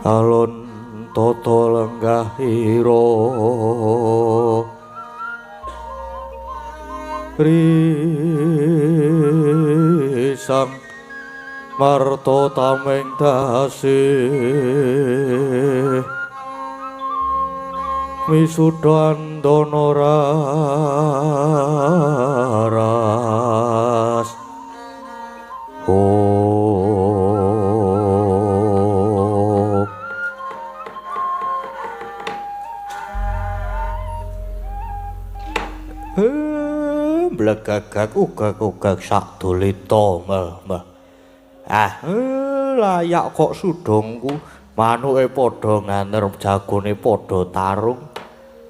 Alon tata lenggahira risang marta tameng dasi misuda andana raras. Oh, blegagak ugak-ugak sak dulita meh. Ah, layak kok sudongku manuke padha nganer jagone padha tarung.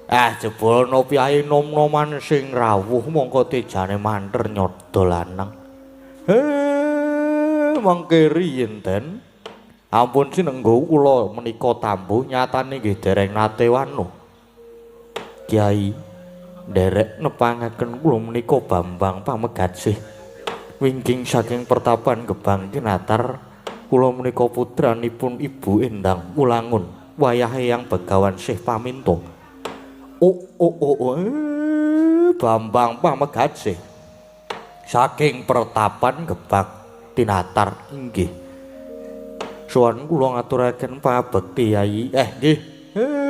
Ah, jebul ana piyayi nom-noman sing rawuh mongko tejane manter nyodo lanang. Mangke riyin den. Ampun sinenggo kula menika tambuh nyatane nggih dereng nate wanuh. Kyai nderek nepangaken kula menika Bambang Pamegatsih wingking saking pertapan Gebang Tinatar. Kula menika putranipun Ibu Endang Wulangun wayahe Yang Begawan Syekh Paminto. Oh oh oh, Bambang Pamegatsih saking pertapan Gebang Tinatar inggih. Suwan kula ngaturaken pabekti Yai. Nggih,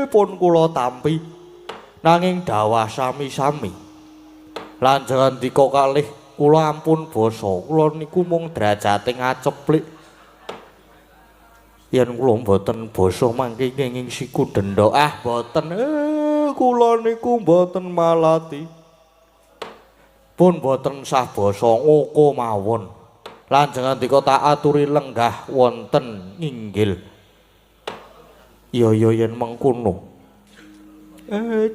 pun kula tampi. Nanging dawah sami-sami. Lanjenengan dika kalih kula ampun basa. Kula niku mung derajate ngaceplik. Yen kula mboten basa mangke kenging siku denda. Ah, mboten. Kula niku mboten malati. Pun mboten sah basa ngoko mawon. Lanjenengan dika tak aturi lenggah wonten nginggil. Ya ya yen mengkono.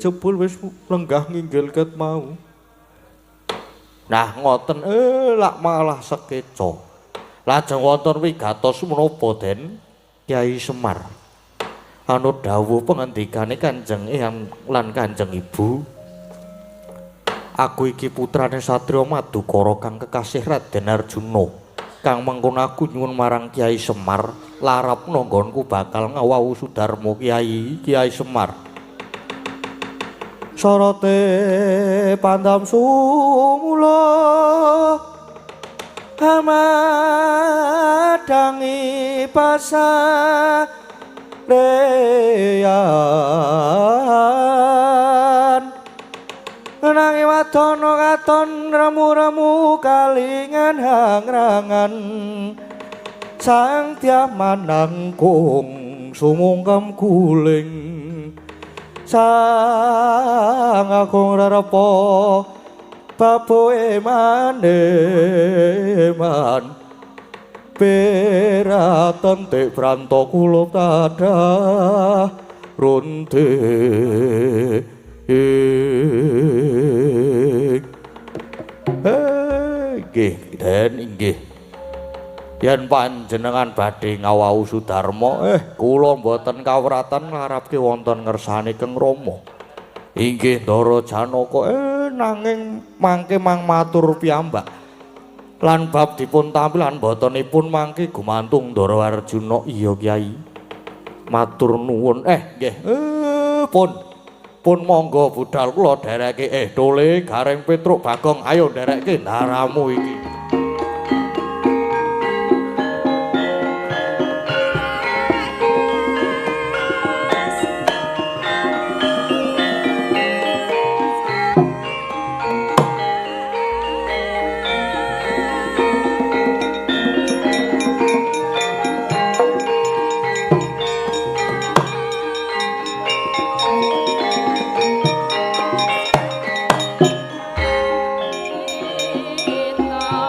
Jebul wis lenggah nginggil ket mau. Nah ngoten lak malah sekeca. Lajeng wonten wigatos menapa Den Kyai Semar? Anut dawuh pengendikane Kanjeng Eyang lan Kanjeng Ibu. Aku iki putrane Satriya Madukara kang kekasih Raden Arjuna. Kang mengkono aku nyuwun marang Kyai Semar, larapna nggonku bakal ngawau Sudarma Kyai Kyai Semar. Sorote pandam sumula hamadangi pasareyan nanging wadana katon remu-remu kalingan hangrangan sang tiamanangkung sumungkem guling sang agung rerepa baboe maneman peraten tek branto kula tadah runte. Nggih Den inggih. Yen panjenengan badhe ngawau Sudarma, kula mboten kawratan nglarapke wonten ngersane Keng Rama. Inggih Ndara Janaka, nanging mangke mang matur piyambak. Lan bab dipun tampi lan mbotenipun mangke gumantung Ndara Arjuna. Iya Kyai. Matur nuwun. Nggih. Pun pun monggo budal kula dhereke. Tole Gareng Petruk Bagong ayo dherekke ndaramu iki. Kita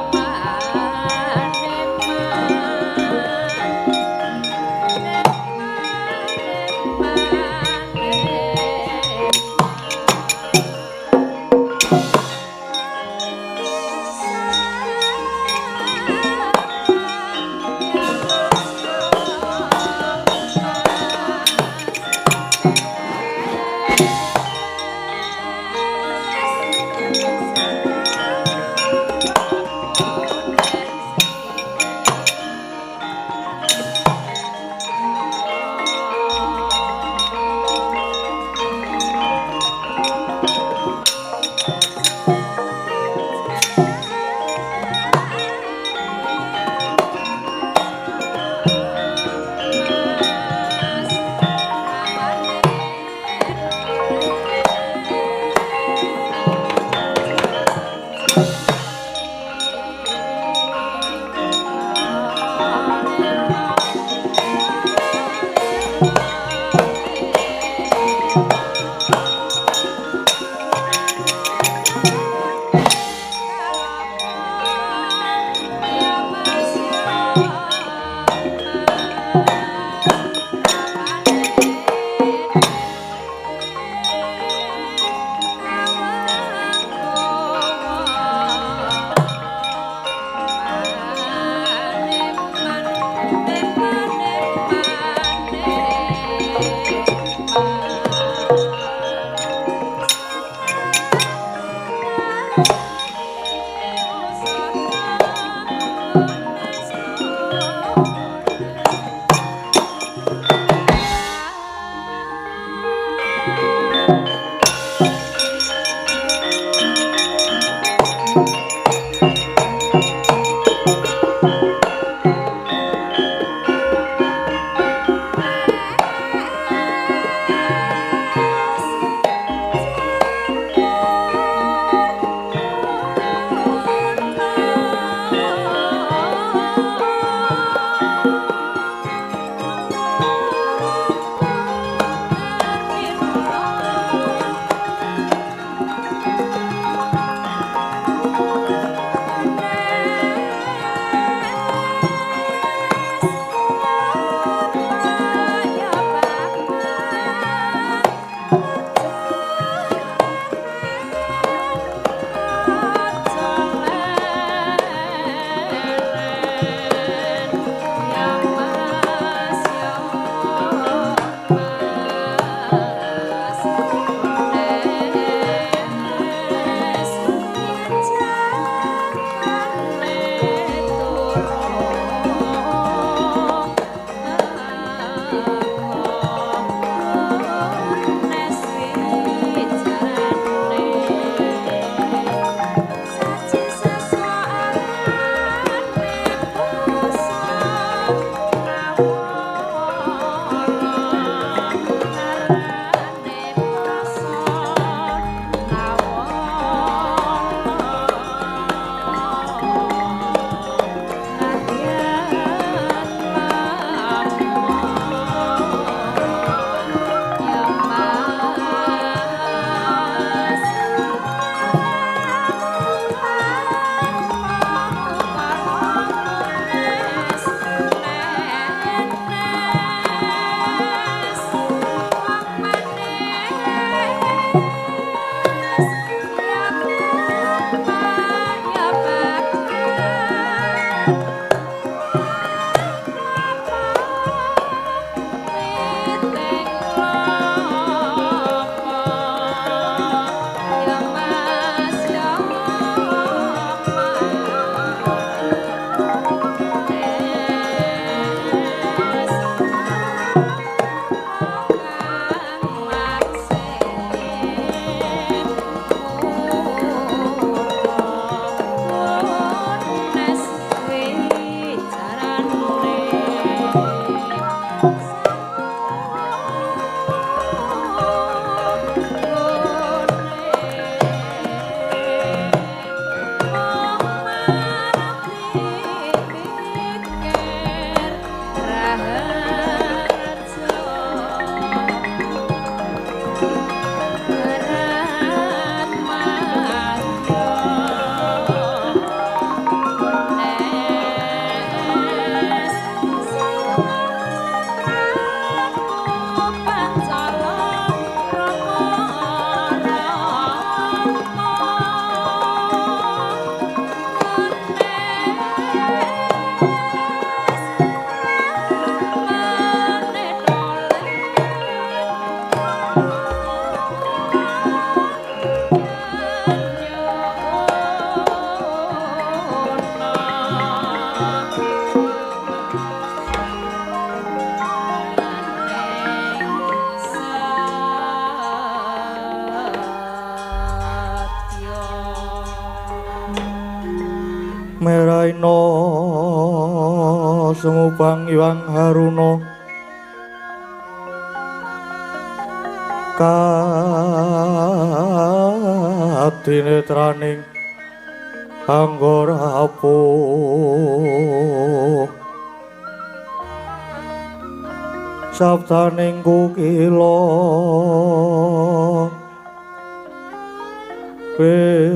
Meraina sumubang Iwang Haruna kadinetraning anggara apuh sabdaning kukila ing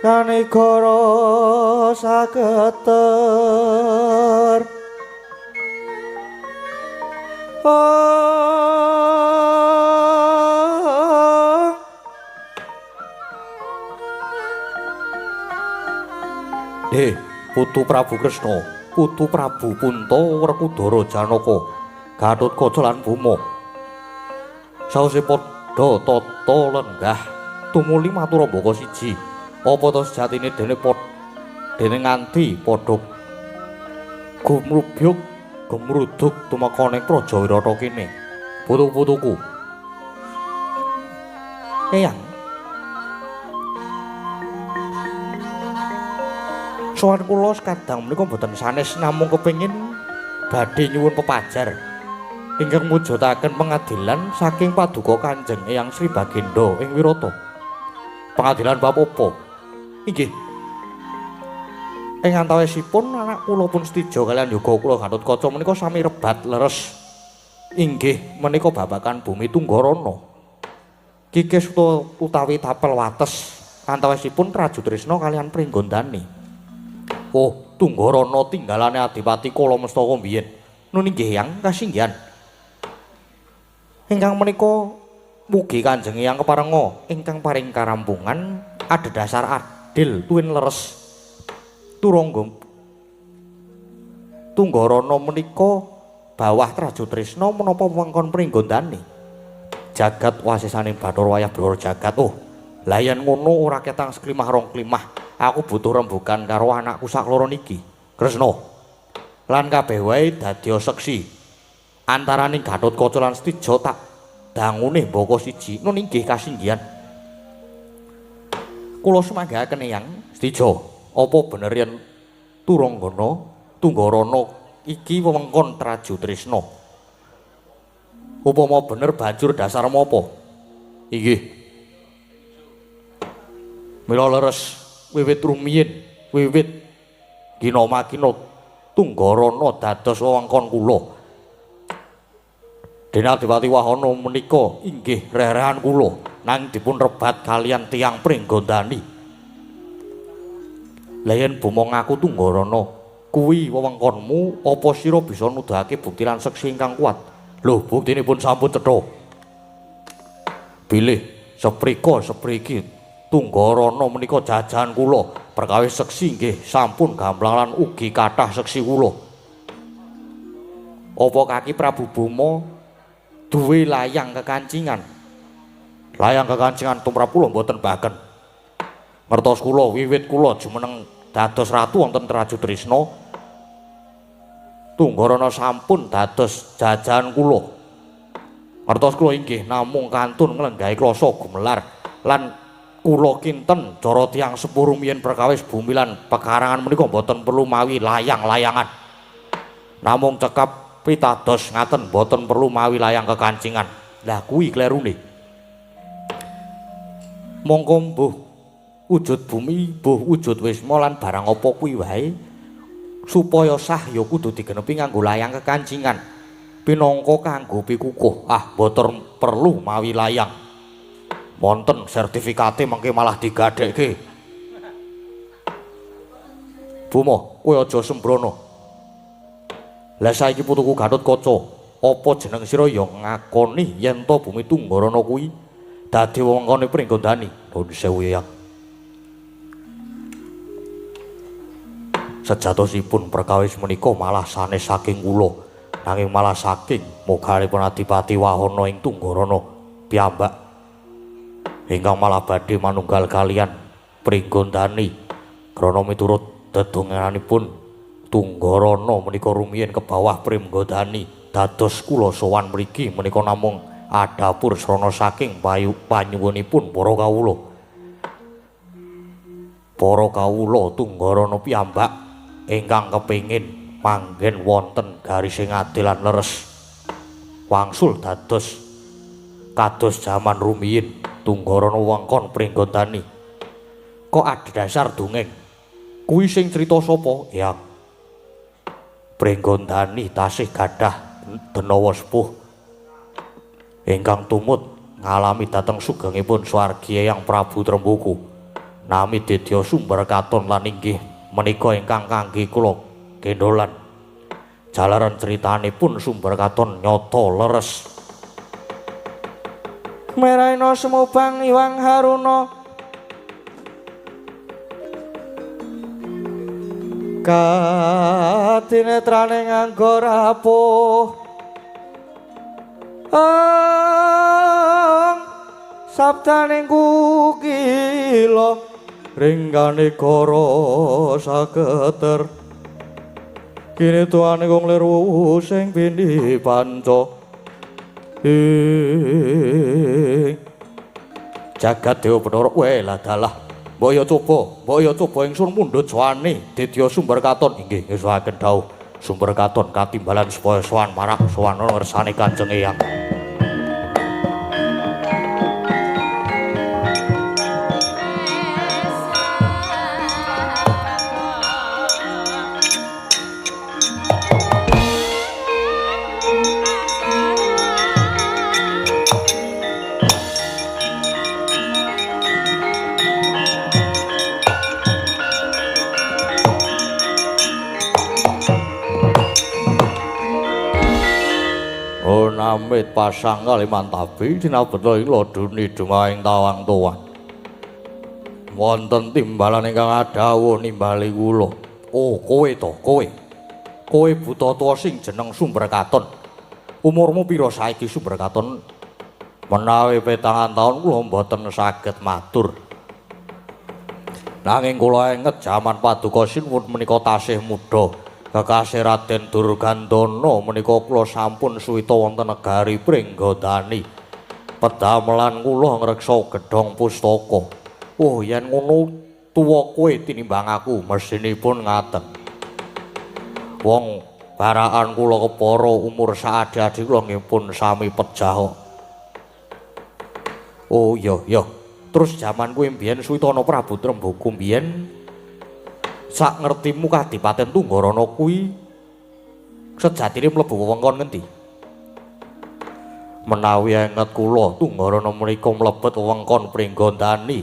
kanegara saketer. Putu Prabu Kresna, putu Prabu Punta Werkudara Janaka, Gatotkaca lan Boma. Sawise padha tata lenggah tumuli matur mbaka siji. Apa ta sejatine dene dene nganti padha gumrubyuk gemruduk tumeka ning Praja Wirata kene. Putu-putuku. Eyang. Sowan kula sekadang menika mboten sanes namung kepengin badhe nyuwun pepajar ingkang mujudaken pengadilan saking paduka Kanjeng Eyang Sri Bagenda ing Wirata. Pengadilan bab apa? Inggih. Ing antawisipun anak kula pun setija kaliyan yoga kula Gatotkaca menika sami rebat leres. Inggih menika babagan bumi Tunggarana. Kikis utawi tapel wates antawisipun Trajutrisna kaliyan Pringgondani. Oh, Tunggarana tinggalane Adipati Kala Mestaka biyen. Nun inggih Yang kasinggihan. Ingkang menika mugi Kanjeng Eyang keparenga ingkang paring karampungan adhedhasar adil tuwin leres. Turangga Tunggarana menika bawah Trajutrisna menapa wewengkon Pringgondani. Jagat wasesane Bathara Wayah Blora jagat. Oh, lah yen ngono ora ketang seklimah rong klimah. Aku butuh rembugan karo anakku sakloro niki, Kresna. Lan kabeh wae dadi seksi. Antaraning Gatotkaca lan Setija tak dangune mbaka siji. Nun inggih kasinggihan. Kula sumanggaken Eyang Setija. Apa bener yen Tunggarana iki wewengkon Trajutrisna? Upama bener banjur dasarmu apa? Inggih. Mila leres wiwit rumiyin, wiwit gina makina Tunggarana dados wewengkon kula. Dene Adipati Wahana menika inggih rerehan kula nanging dipun rebat kaliyan tiyang Pringgondani. Lah yen Boma ngaku Tunggarana kuwi wewengkonmu, apa sira bisa nuduhake bukti lan seksi ingkang kuat? Lho, buktinipun sampun cetha. Bilih seprika sepriki Tunggarana menika jajahan kula, perkawis seksi nggih sampun gamblang lan ugi kathah seksi kula. Apa kaki Prabu Boma duwe layang kekancingan? Layang kekancingan tumrap kula mboten baken. Ngertos kula wiwit kula jumeneng dados ratu wonten Trajutrisna, Tunggarana sampun dados jajahan kula. Ngertos kula inggih namung kantun nglenggahi klasa gumelar lan kula kinten cara tiyang sepuh rumiyin perkawis bumi lan pekarangan menika mboten perlu mawi layang-layangan. Namung cekap pitados ngaten mboten perlu mawi layang kekancingan. Lah kuwi klerune. Mongko mbuh wujud bumi, mbuh wujud wisma lan barang apa kuwi wae supaya sah ya kudu digenepi nganggo layang kekancingan. Pinangka kanggo pikukuh. Ah, mboten perlu mawi layang. Wonten sertifikate mengke malah digadhekke. Boma, kowe aja sembrono. Lah saiki putuku Gatotkaca, apa jeneng sira ya ngakoni yen to bumi Tunggarana kuwi dadi wewengkone Pringgondani? Nuwun sewu Yang. Sejatosipun perkawis menika malah sanes saking kula, nanging malah saking mogalipun Adipati Wahana ing Tunggarana piyambak ingkang malah badhe manunggal kaliyan Pringgondani krana miturut dedonganipun Tunggarana menika rumiyin ke bawah Pringgondani dados kula sowan mriki menika namung adhapur srana saking panyuwunipun para kawula. Para kawula Tunggarana piyambak ingkang kepengin manggen wonten garising adil lan leres. Wangsul dados kados jaman rumiyin Tunggarana wewengkon Pringgondani. Kok adhedhasar dongeng? Kuwi sing crita sapa? Eyang. Pringgondani tasih gadah denawa sepuh ingkang tumut ngalami dhateng sugengipun swargi Eyang Prabu Trembuku. Nami Dedya Sumber Katon lan inggih menika ingkang kangge kula gendholan. Jalaran critanipun Sumber Katon nyata leres. Meraina semubang iwang haruna katinetrane nganggo rapuh ang sabdaning kukila ringgane kara saketer kini tuane wong liru sing pindhi panca ing jagat dewa Bathara. Weh lah dalah, mbok ya coba, mbok ya coba ingsun mundhut sowane Dedya Sumber Katon. Inggih ngesuhaken dawuh Sumber Katon katimbalan supaya sowan marak sowan ngersane Kanjeng Eyang. Amit pasang kalimantabi dinabeta ing loduni dumaing tawang tuwan. Wonten timbalan ingkang adhawuh nimbali kula. Oh, kowe to, kowe. Kowe buta tuwa sing jeneng Sumber Katon. Umurmu pira saiki Sumber Katon? Menawi 7 taun kula mboten saged matur. Nanging kula inget jaman paduka sinuwun menika tasih muda. Kekasih Raden Durgandana menika kula sampun suwita wonten negari Pringgondani. Pedamelan kula ngreksa gedhong pustaka. Oh, yen ngono tuwa kowe tinimbang aku, mesinipun ngaten. Wong baraan kula kepara umur saadi-adi kula nggih pun sami pejah kok. Oh iya iya. Terus jaman kuwi mbiyen suwita ana Prabu Trembuku mbiyen sak ngertimu Kadipaten Tunggarana kuwi sejatine mlebu wewengkon ngendi? Menawi enget kula Tunggarana menika mlebet wewengkon Pringgondani.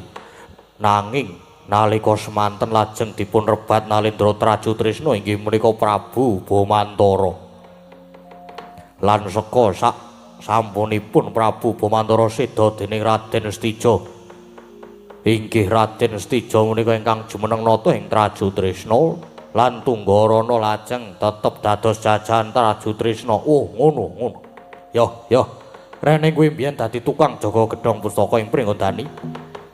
Nanging nalika semanten lajeng dipun rebat Nalendra Trajutrisna inggih menika Prabu Bomantara. Lan seka sak sampunipun Prabu Bomantara seda dening Raden Stija. Inggih Raden Stija menika ingkang jumeneng nata ing Trajutrisna lan Tunggarana lajeng tetep dados jajahan Trajutrisna. Oh, ngono, ngono. Yo, yo. Rene kowe mbiyen dadi tukang jaga gedhong pustaka ing Pringgondani.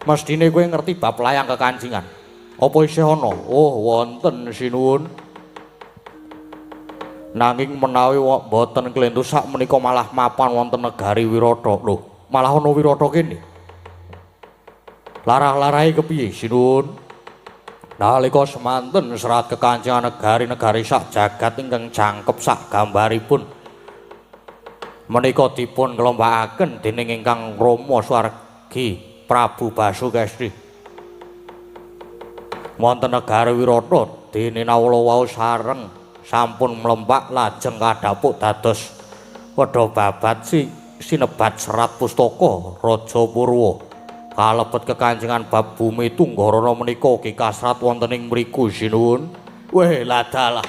Mesthine kowe ngerti bab layang kekancingan. Apa isih ana? Oh, wonten sinuwun. Nanging menawi mboten klentu sak menika malah mapan wonten negari Wirata. Lho, malah ana Wirata kene. Larah-larahe kepiye sinuwun? Nalika semanten serat kekancingan negari-negari sak jagat ingkang jangkep sak gambaripun menika dipun klompakaken dening ingkang Rama swargi Prabu Basukesti. Wonten negari Wirata dene nawala wau sareng sampun mlempak lajeng kadhapuk dados wedha babat sinebat serat pustaka Raja Purwa. Kalebet kekancingan bab bumi Tunggarana menika ugi kasrat wonten ing mriku sinuwun. Weh ladalah.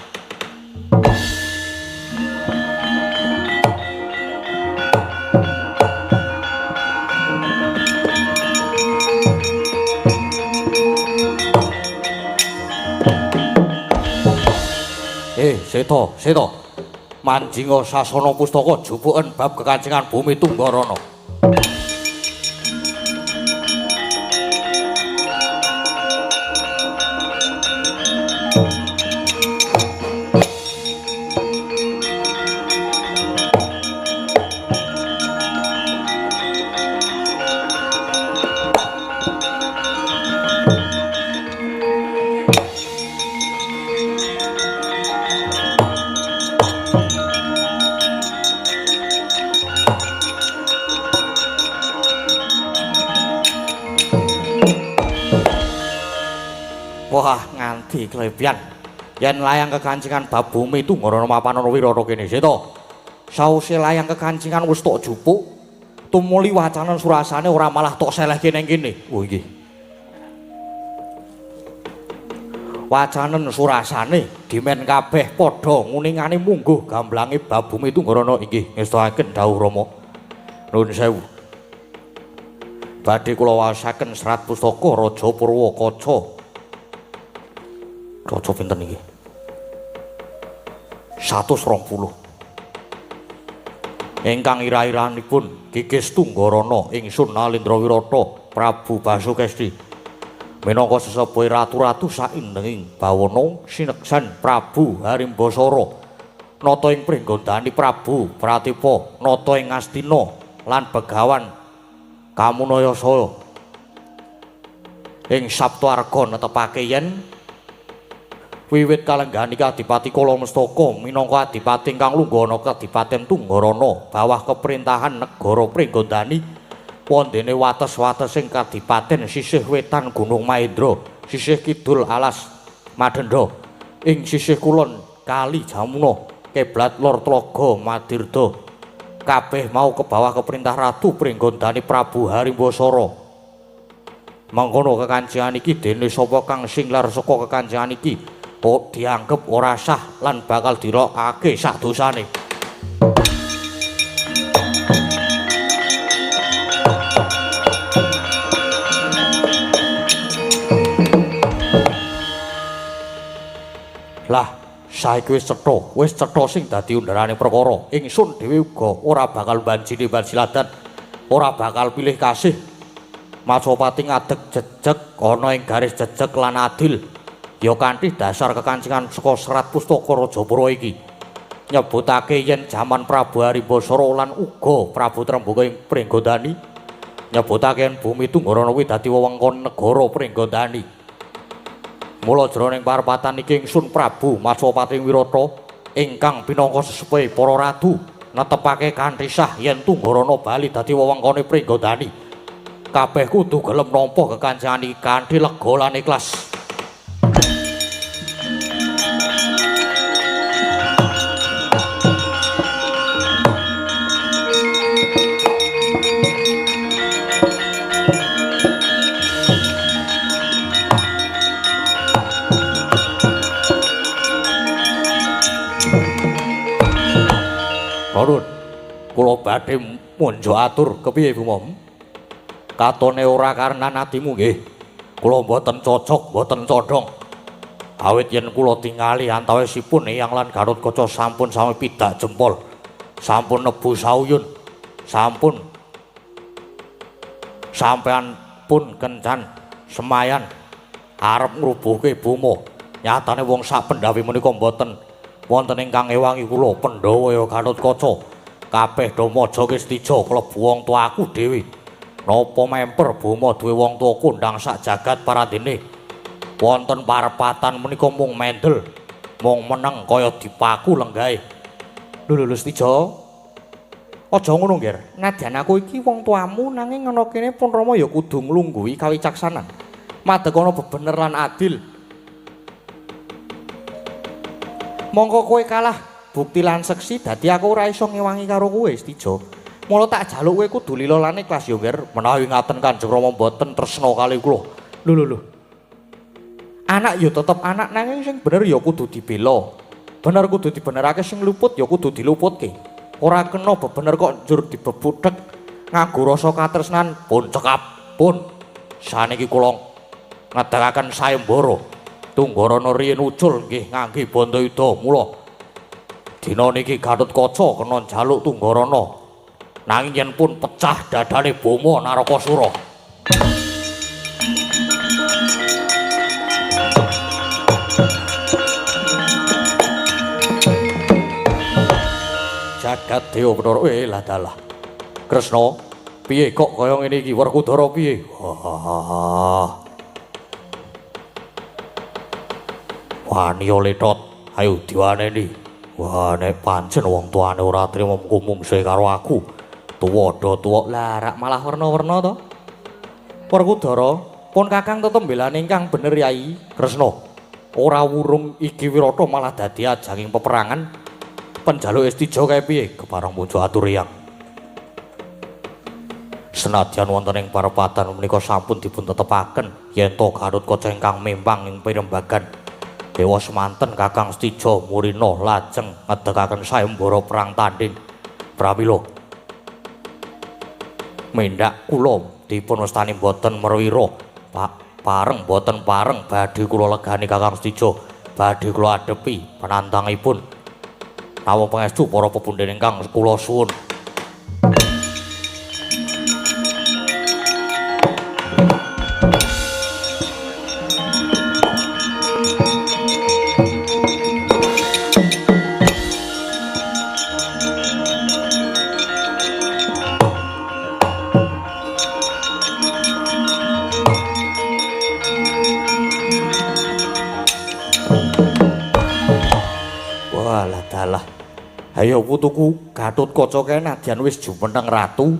Seta, seta. Manjinga sasana pustaka jupuken bab kekancingan bumi Tunggarana. Wah, nganti klebian. Yen layang kekancingan bab bumi Tunggarana mapan ana Wirata kene seta. Sause layang kekancingan wis tok jupuk, tumuli wacanan surasane ora malah tok selehke ning kene. Oh nggih. Wacanen surasane dimen kabeh padha nguningane mungguh gamblange bab bumi Tunggarana inggih ngestoaken dawuh Rama. Nuwun sewu. Badhe kula waosaken serat pustaka Raja Purwakaca. Raja pinten iki? 120. Ingkang ira-iranipun Kikis Tunggarana ingsun Nalindra Wirata Prabu Basukesti minangka sesepuhe ratu-ratu saindenging bawana sineksan Prabu Harimbasara nata ing Pringgondani Prabu Pratipa nata ing Astina lan Begawan Kamunayasa ing Saptaarga netepake yen wiwit kalenggahan iki Adipati Kala Mestaka minangka adipati ingkang lungguh ana Kadipaten Tunggarana bawah keperintahan negara Pringgondani wondene wates-watesing kadipaten sisih wetan Gunung Mahendra, sisih kidul alas Madenda, ing sisih kulon Kali Jamuna, kiblat lor Tlaga Madirda. Kabeh mau ke bawah keperintah Ratu Pringgondani Prabu Harimbasara. Mangkono kekancingan iki dene sapa kang singlar saka kekancingan iki kok dianggep ora sah lan bakal dirokake sak dosane. Lah, saiki wis cetha sing dadi underane perkara. Ingsun dhewe uga ora bakal banjini bansiladan, ora bakal pilih kasih. Majapati ngadeg jejeg ana ing garis jejeg lan adil. Ya kanthi dasar kekancingan saka serat pustaka Rajapura iki nyebutake yen jaman Prabu Harimbasara lan uga Prabu Trembaka ing Pringgondani nyebutake yen bumi Tunggarana kuwi dadi wewengkon negara Pringgondani. Mula jroning parepatan iki ingsun Prabu Majapati Wirata ingkang pinangka sesepuhe para ratu netepake kanthi sah yen Tunggarana bali dadi wewengkone Pringgondani. Kabeh kudu gelem nampa kekancingan iki kanthi lega lan ikhlas. Nuwun, kula badhe munjuk atur kepiye Bu Mom? Katone ora karenan atimu nggih. Kula mboten cocok, mboten condong. Awit yen kula tingali antawisipun Eyang lan Gathotkaca sampun sami pidak jempol. Sampun nebu sauyun. Sampun sampean pun kencan semayan arep ngrubuhke Boma. Nyatane wong sak pendhawi menika mboten wonten ingkang ngewangi kula Pandhawa ya Gathotkaca. Kabeh do maja kestija klebu wong tuaku dhewe. Napa memper Boma duwe wong tuwa kondhang sak jagat parandene. Wonten parepatan menika mung mendel, mung meneng kaya dipaku lenggahe. Lho lho Stija. Aja ngono, Nger. Nadyan aku iki wong tuamu nanging ana kene pun Rama ya kudu nglungguhi kawicaksanan. Madeg ana bebener lan adil. Mongko kowe kalah bukti lan seksi dadi aku ora iso ngewangi karo kowe Stija. Mula tak jaluk kowe kudu lila lan ikhlas ya, Nger. Menawi ngaten Kanjeng Rama mboten tresna kali kula. Lho lho lho. Anak ya tetep anak nanging sing bener ya kudu dibela. Bener kudu dibenerake, sing luput ya kudu diluputke. Ora kena bebener kok njur dibebuthek nganggo rasa katresnan pun cekap pun. Saniki kula ngedakaken sayembara. Tunggarana riyin ucul nggih ngangge bandayuda. Mula dina niki Gathotkaca kena njaluk Tunggarana. Nanging yen pun pecah dadane Boma Narakasura. Jagat Dewa Bathara, lah dalah. Kresna, piye kok kaya ngene iki? Werkudara piye? Wah. Wani letot, ayo diwaneni. Wah, nek pancen wong tuane ora trima mungsu karo aku. Tuwa do tuwa. Lah rak malah werna-werna to. Werkudara, Pun Kakang tetembelane ingkang bener Yai Kresna. Ora wurung iki Wirata malah dadi ajanging peperangan. Penjaluk Estija kae piye? Kepareng mujo atur yang. Senadyan wonten ing parepatan menika sampun dipun tetepaken yen to Gatot Kaca ingkang mimpang ing pirembagan dewa semanten Kakang Stija Murina lajeng ngedegaken sayembara perang tanding. Pramila mendhak kula dipun wastani boten merwira, Pak, pareng boten pareng badhe kula legani Kakang Stija, badhe kula adepi penantangipun. Namung pangestu para pepundhen ingkang kula suwun. Ayo putuku Gatot Kaca kae nadyan wis jumeneng ratu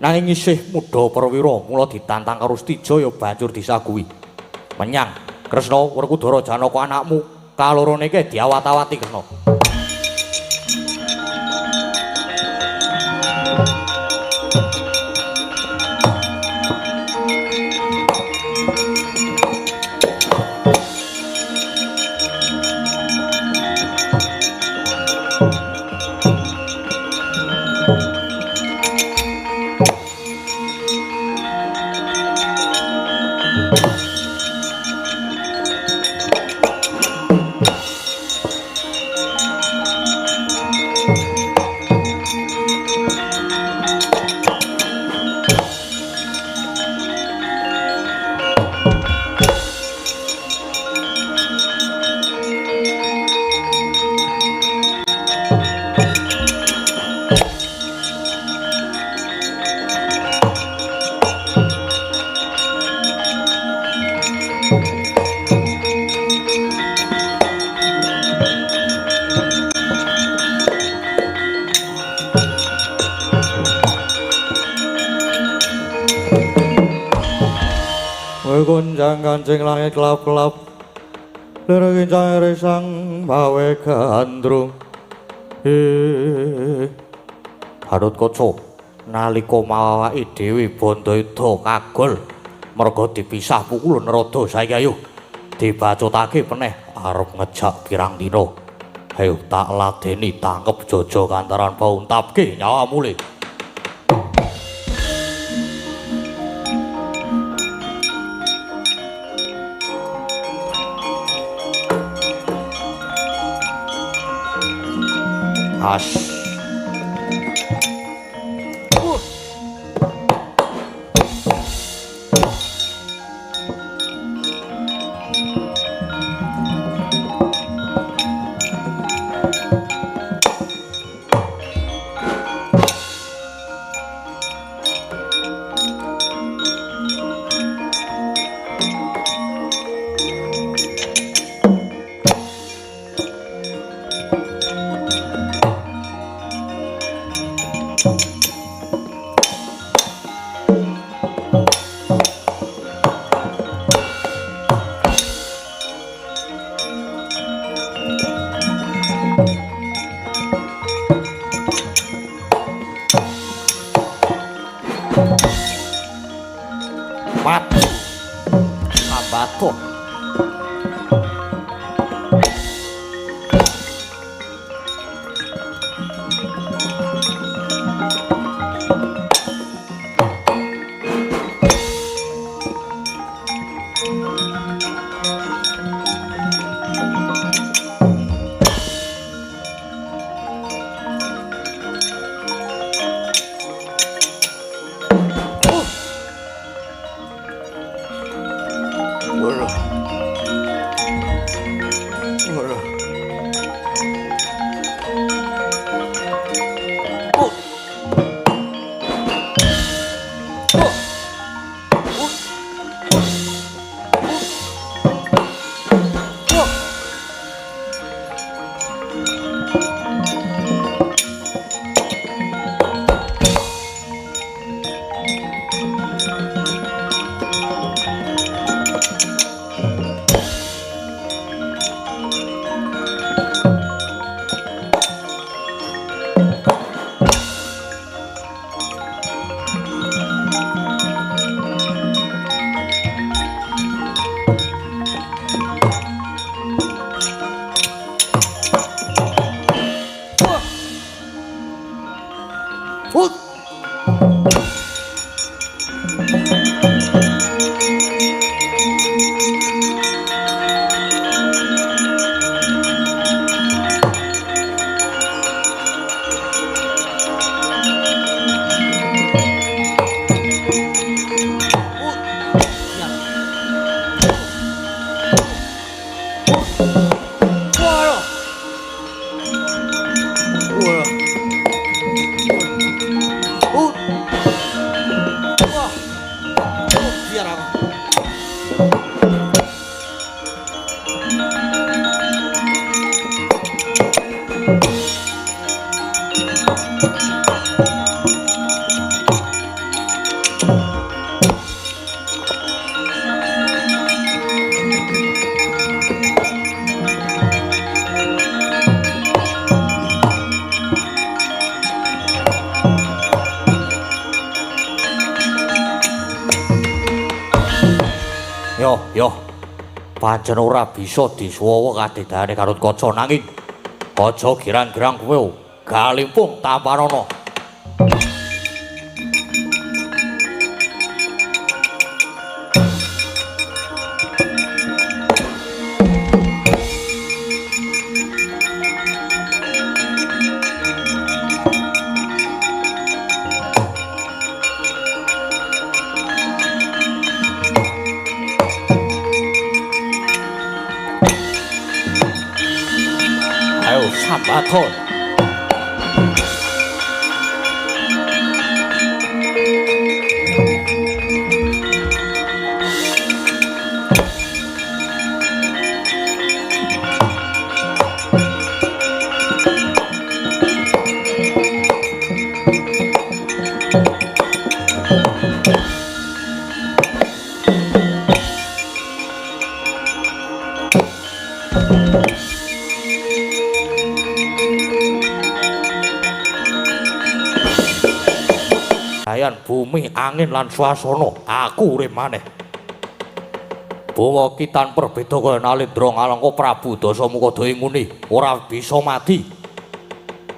nanging isih muda perwira mula ditantang karo Stija ya banjur disaguhi. Menyang Kresna Werkudara Janaka anakmu kalorone kae diawat-awati Kresna. Gonjang kancing langit kelap-kelap lir kincang resang mawe gandrung. Gatot Kaca nalika mawake dhewe Bandayuda kagol merga dipisah pukulun rada saiki ayo dibacutake peneh arep ngejak pirang dina. Ayo tak ladeni tangkep jojo kantaran bauntapke nyawa mule. As. Biar aku. Yo, yo. Pancen ora bisa disuwawa kadedane Gatot Kaca nanging aja girang-girang kowe galimpung tampanana. Ayo sambaton. Ayan bumi, angin lan swasana, aku urip maneh. Bawa kitan perbeda kaya Nalendra Ngalangka Prabu Dasamuka nguni, ora bisa mati.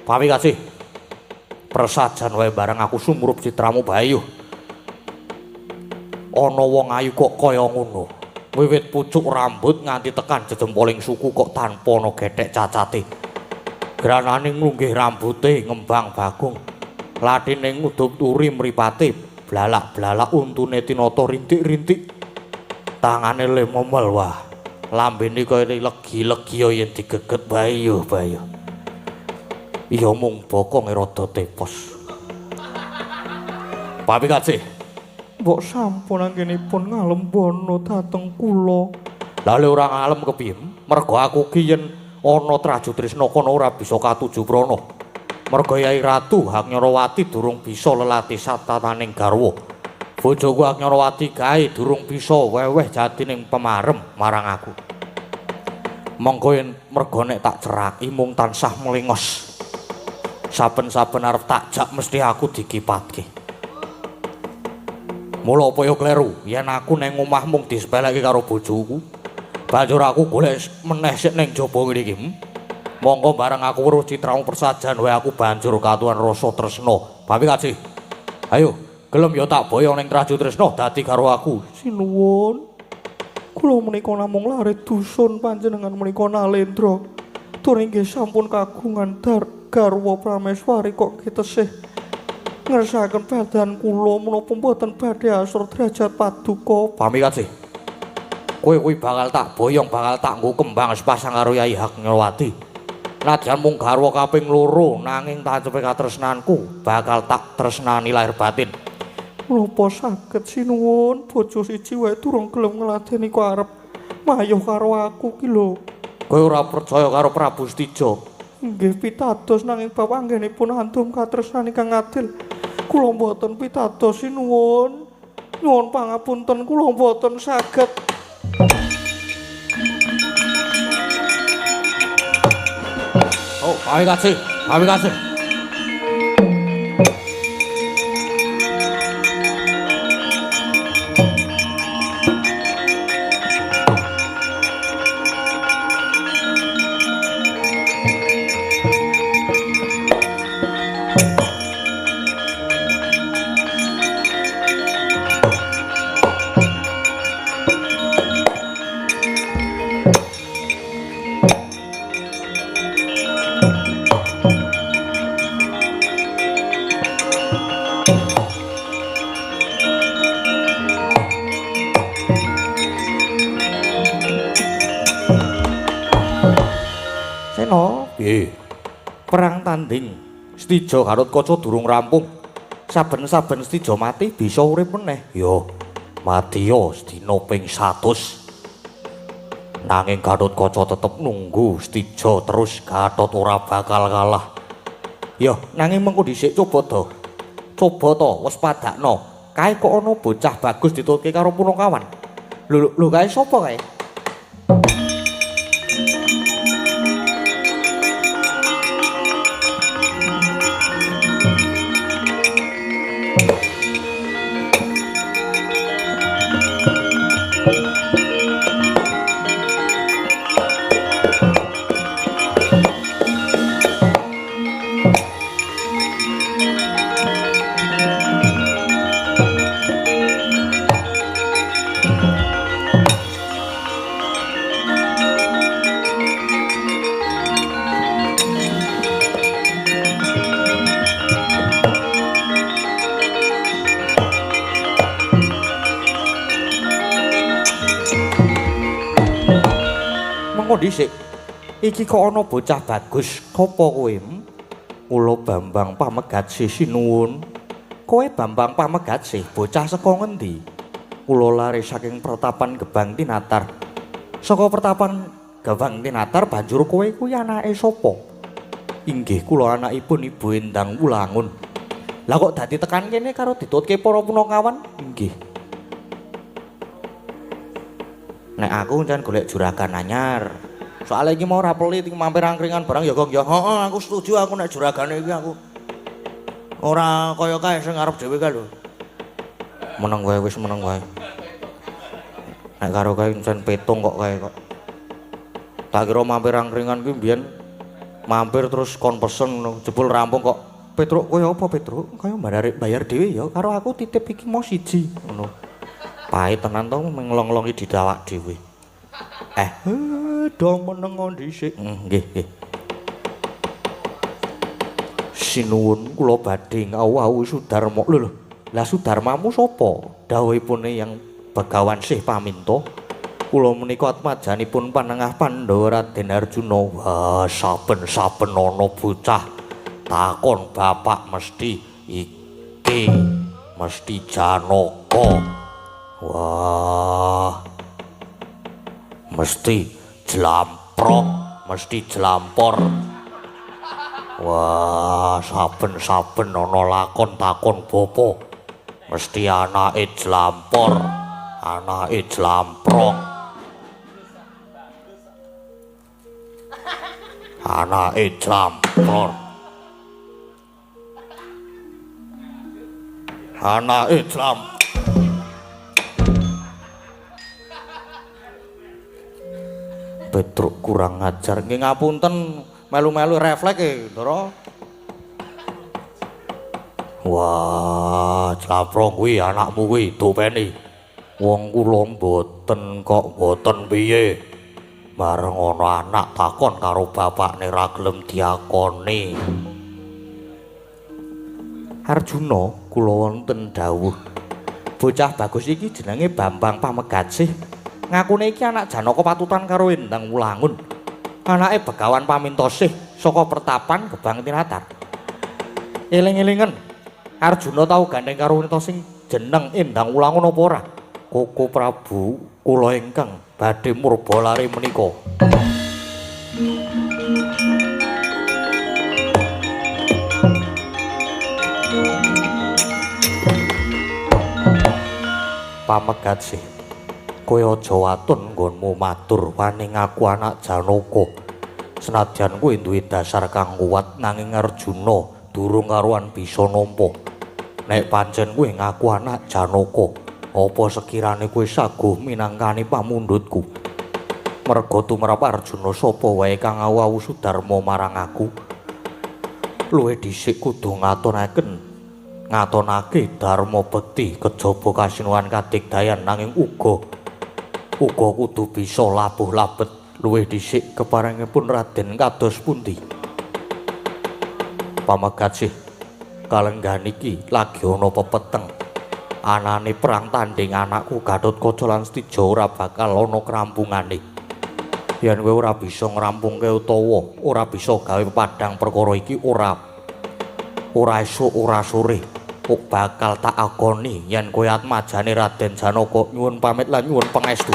Pami kasih. Persajan wae bareng aku sumrup citramu Bayu. Ana wong ayu kok kaya ngono. Wiwit pucuk rambut nganti tekan jejempoling suku kok tanpa ana gethek cacate. Granane nglunggih rambute ngembang bagong. Latine ngudup turi mripate, blalak-blalak untune tinata rintik-rintik. Tangane le momel wah. Lambene kaya legi-legi yen digeget Bayu, Bayu. Iya mung bokonge rada tepos. Papi kasih. Mbok sampun anggenipun ngalembono dhateng kula. Lah le ora ngalem kepiye? Mergo aku ki yen ana Traju Trisna kono ora bisa katuju prana. Merga Yai Ratu Haknyarawati durung bisa lelati satataning garwa. Bojoku Haknyarawati kae durung bisa weweh jatining pemarem marang aku. Monggo yen merga nek tak ceraki mung tansah mlengos. Saben-saben arep tak jak mesti aku dikipatke. Mula apa ya kleru yen aku neng omah mung disepeleke karo bojoku. Banjur aku golek meneh sik ning jaba ngene iki. Monggo bareng aku weruh citramu persajan wae aku banjur katuhan rasa tresna. Pami kasih. Ayo, gelem ya tak boyong ning Traju Tresna dadi karo aku. Sinuwun. Kula menika namung lare dusun panjenengan menika Nalendra. Tur inggih sampun kagungan garwa prameswari kok kitesih ngersakaken badan kula menapa mboten badhe asor derajat paduka. Pami kasih. Kowe kuwi bakal tak boyong, bakal tak nggo kembang sepasang karo Yai Haknyarawati. Nadyan mung garwa kaping loro nanging tancepe katresnanku bakal tak tresnani lahir batin. Menapa saged sinuwun bojo siji wae durung gelem ngladeni kok arep mayuh karo aku ki lho. Kowe ora percaya karo Prabu Stija? Nggih pitados nanging bab anggenipun andum katresnan ingkang adil kula mboten pitados sinuwun. Nyuwun pangapunten kula mboten saged. Oh, pami kasih, pami kasih. Piye? Perang tanding Stija Gatot Kaca durung rampung. Saben-saben Stija mati bisa urip meneh. Yo. Matiya sedina ping 100. Nanging Gatotkaca tetep nunggu Stija terus Gatot ora bakal kalah. Ya, nanging mengko dhisik coba to. Coba to waspadakno. Kae kok ana bocah bagus ditutke karo punakawan. Lho lho kae sapa kae? Dhisik iki kok ana bocah bagus sapa kowe? Kula Bambang Pamegatsih sinuwun. Kowe Bambang Pamegatsih bocah saka ngendi? Kula lare saking Pertapan Gebang Tinatar. Saka Pertapan Gebang Tinatar banjur kowe kuwi anake sapa? Inggih kula anakipun Ibu Endang Wulangun. Lah kok dadi tekan kene karo ditutke para punakawan? Inggih. Nek aku jan golek juragan anyar. Soale iki mau ora pelit iki mampir angkringan barang ya Gong ya. Heeh, aku setuju aku nek juragane iki aku. Ora kaya kae sing arep dhewe kae lho. Meneng wae wis meneng wae. Nek karo kae jan petung kok kae kok. Tak kira mampir angkringan kuwi mbiyen mampir terus kon pesen jebul rampung kok. Petruk kowe apa Petruk? Kaya bayar dhewe ya karo aku titip iki mau siji ngono. Pahit tenan to nglong-nglongi didawak dhewe. Do meneng dhisik. Nggih, nggih. Sinuwun kula badhe ngawuh Sudarma. Lho lho, lah Sudarmamu sapa? Dawuhipun yang Begawan Sih paminta. Kula menika atmajanipun panengah Pandhawa Raden Arjuna. Wah, saben-saben ana bocah takon bapak mesti iki mesti Janaka. Wah, mesti jlamprok, mesti jlampor. Wah, saben-saben ana lakon takon bapa, mesti anake jlampor, anake jlamprok. Anake jlampror. Anake jlamprok. Petruk kurang ajar. Nggih ngapunten, melu-melu refleks e, Ndara. Wah, jlamprong kuwi anakmu kuwi dopeni. Wong kula mboten kok mboten piye. Bareng ana anak takon karo bapakne ra gelem diakoni. Arjuna kula wonten dawuh. Bocah bagus iki jenenge Bambang Pamegatsih. Ngakune iki anak Janaka patutan karo Endang Wulangun. Anake Begawan Pamintasih saka Pertapan Gebang Tinatar. Eling-elingen, Arjuna tau gandeng karo wanita sing jeneng Endang Wulangun apa ora? Koko Prabu kula ingkang badhe murba lare menika. Pamegatsih, kowe aja watun nggonmu matur wani ngaku anak Janaka. Senajan kowe duwe dasar kang kuat nanging Arjuna durung karuan bisa nampa. Nek pancen kowe ngaku anak Janaka, apa sekirane kowe saguh minangkani pamundhutku? Merga tumrap Arjuna sapa wae kang awu-awu Sudarma marang aku, luwih dhisik kudu ngatonake dharma bekti kejaba kasinuwan kadigdayan nanging uga kudu bisa labuh labet luwih dhisik keparengipun Raden kados pundi. Pamegatsih, kalenggahan iki lagi ana pepeteng. Anane perang tanding anakku Gatotkaca lan Stija ora bakal ana krampungane. Yen kowe ora bisa ngrampungke utawa ora bisa gawe pepadang perkara iki ora esuk ora sore. Kok bakal tak akoni yen kowe atmajane Raden Janaka. Nyuwun pamit lan nyuwun pangestu.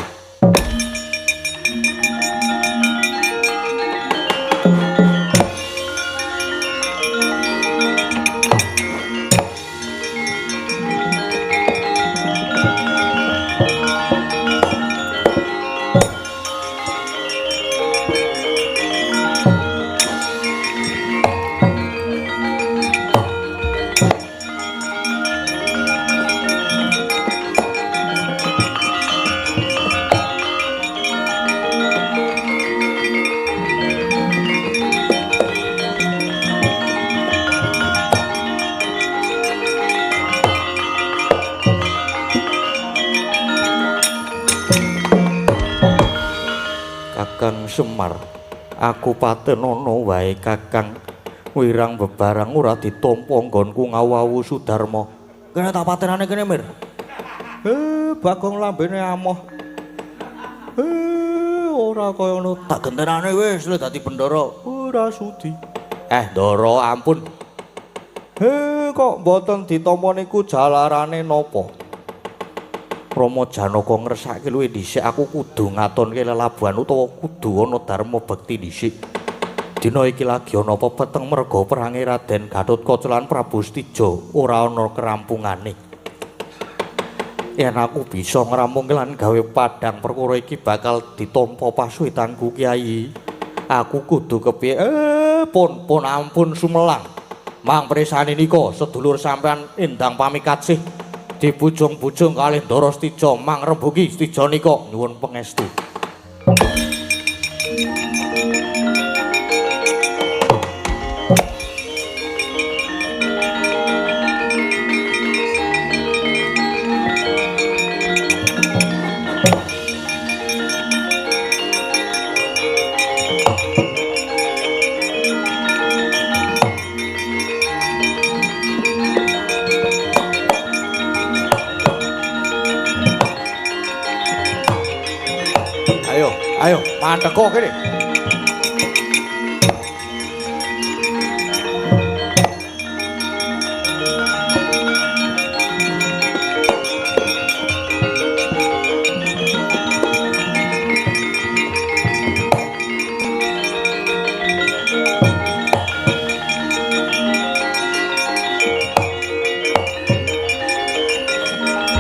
Kakang Semar, aku patenono wae Kakang. Wirang bebarang ora ditampa nggonku ngawawu Sudarma. Kene tak patenane kene, Mir. Bagong lambene amoh. Ora kaya ngono. Tak gentenane wis le dadi bendara. Ora sudi. Ndara ampun. Kok mboten ditampa niku jalarane napa? Rama Janaka ngersake luwih dhisik aku kudu ngatonke lelabuhan utawa kudu ana dharma bekti dhisik. Dina iki lagi ana pepeteng merga perange Raden Gatotkaca lan Prabu Stija ora ana kerampungane. Yen aku bisa ngrampungke lan gawe padhang perkara iki bakal ditampa pasuwitanku Kyai. Aku kudu kepiye? Pun pun ampun sumelang. Mang presani nika sedulur sampean endang pamikatsih. Dibujung-bujung kalih Ndara Stija mang rembugi Stija nika nyuwun pangestu. Ayo, mandeko kene.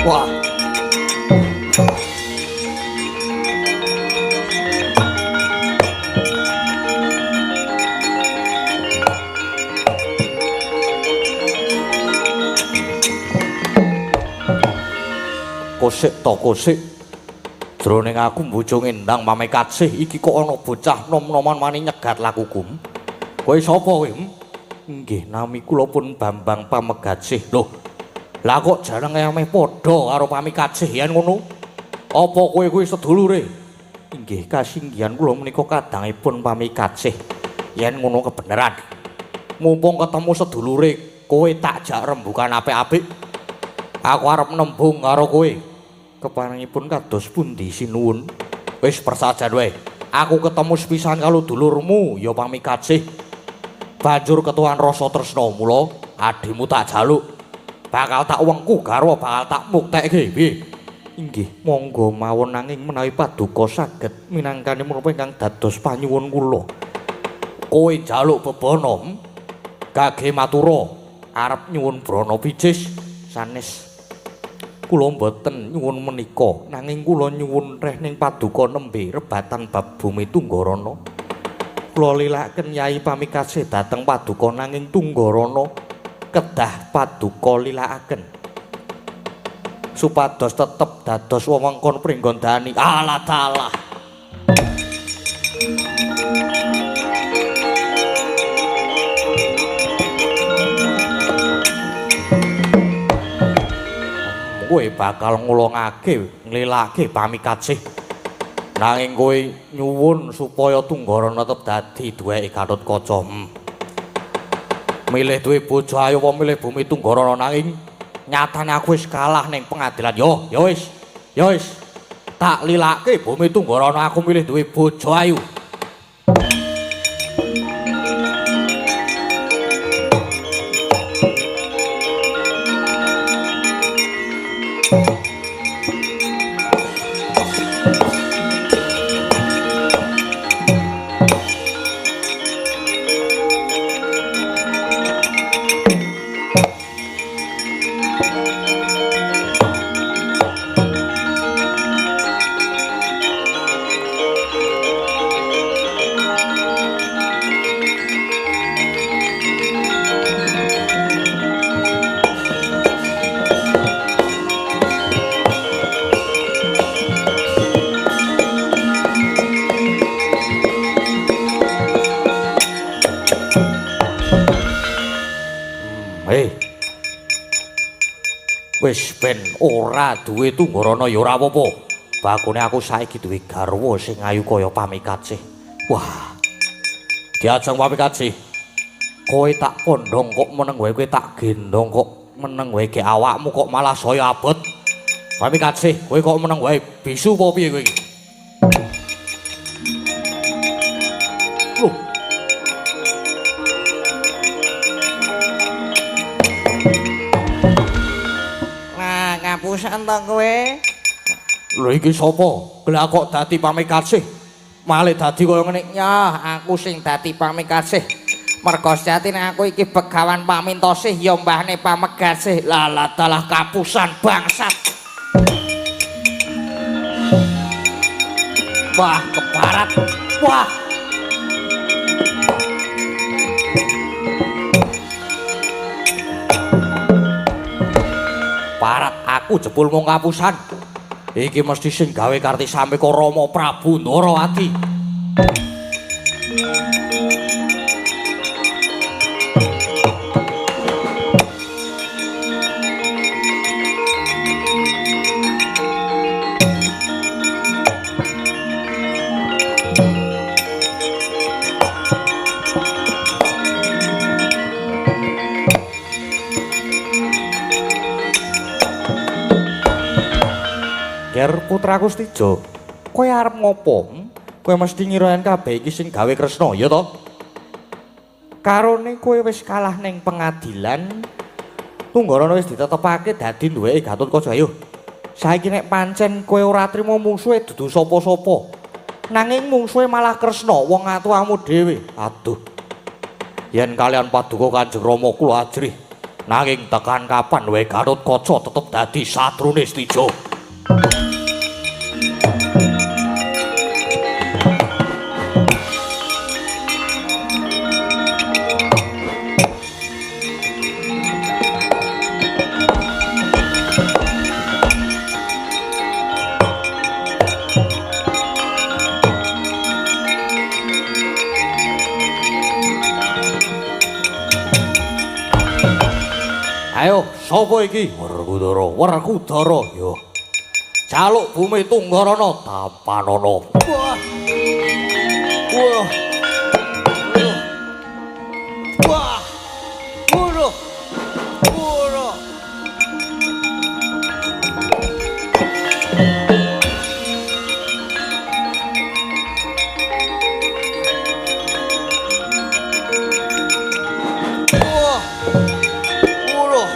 Wah. Kosik to kosik. Jroning aku mbujung endang pamekatsih iki kok ana bocah nom-noman wani nyegat lakuku. Kowe sapa kowe? Nggih, nami kula pun Bambang Pamegatsih. Lho. Lah kok jenenge ameh padha karo Pamekatsih yen ngono? Apa kowe kuwi sedulure? Nggih, kasinggihan kula menika kadangipun Pamekatsih. Yen ngono kebeneran. Mumpung ketemu sedulure, kowe tak jak rembukan apik-apik. Aku arep nembung karo kowe. Keparengipun kados pundi sinuwun? Wis persajan wae. Aku ketemu sepisan karo dulurmu ya Pamikatsih. Banjur ketuan rasa tresna mula adhimu tak jaluk. Bakal tak wengku garwa bakal tak muktekke piye? Inggih, monggo mawon nanging menawi paduka saged minangkani menapa ingkang dados panyuwun kula. Kowe njaluk bebana gage matura arep nyuwun brana picis sanes. Kula mboten nyuwun menika nanging kula nyuwun rehning paduka nembe rebatan bab bumi Tunggarana. Kula lilaken Yai Pamikatsih dhateng paduka nanging Tunggarana kedah paduka lilakaken supados tetep dados wewengkon Pringgondani. Alah dalah. Kowe bakal ngulungake nglilake Pamikatsih. Nanging kowe nyuwun supaya Tunggarana tetep dadi duweke Gatotkaca. Milih duwe bojo ayu apa milih bumi Tunggarana nanging nyatane aku wis kalah ning pengadilan. Yo, ya wis. Ya wis. Tak lilake bumi Tunggarana aku milih duwe bojo ayu. Wis ben ora duwe Tunggarana ya ora apa-apa. Bakune aku saiki duwe garwa sing ayu kaya Pamikasih. Wah. Diajeng Pamikasih. Kowe tak pondhong kok meneng wae, kowe tak gendong kok meneng wae, ge awakmu kok malah saya abot. Pamikasih, kowe kok meneng wae, bisu apa piye kowe iki? Loh. Nah, ngapusan to kowe? Lho iki sapa? Lah kok dadi Pamikasih? Malih dadi kaya ngene. Ya, aku sing dadi Pamikasih. Merga sejatine aku iki begawan Pamintosih ya mbahne Pamegasih. Lah lah dalah kapusan bangsat. Wah, keparat. Wah. Parat aku jebul mung kapusan. Iki mesti sing gawe Karti Sameka Rama Prabu Ndorowati. Ger putraku Stijo, kowe arep ngopo? Kowe mesti ngira yen kabeh iki sing gawe Kresna, ya to? Karone kowe wis kalah ning pengadilan, Tunggarana wis ditetepake dadi duweke Gatotkaca. Ayo. Saiki nek pancen kowe ora trima mungsuhe dudu sapa-sapa. Nanging mungsuhe malah Kresna, wong atuamu dhewe. Aduh. Yen kalian paduka Kanjeng Rama kula ajrih. Nanging tekan kapan wae Gatotkaca tetep dadi satrune Stijo? Ayo, sapa iki? Werkudara, Werkudara yo. Jaluk bumi Tunggarana tampanana. Wah. Wah. Wah. Waduh. Waduh. Wah. Waduh.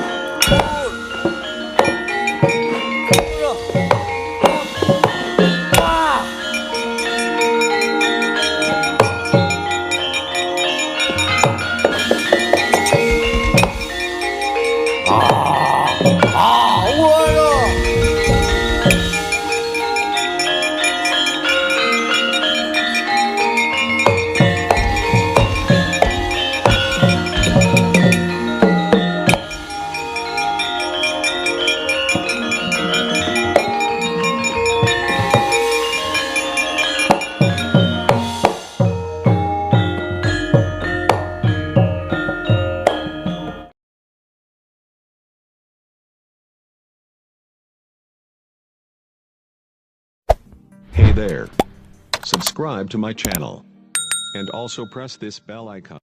Wah. Ah, waduh. Hey there. Subscribe to my channel. And also press this bell icon.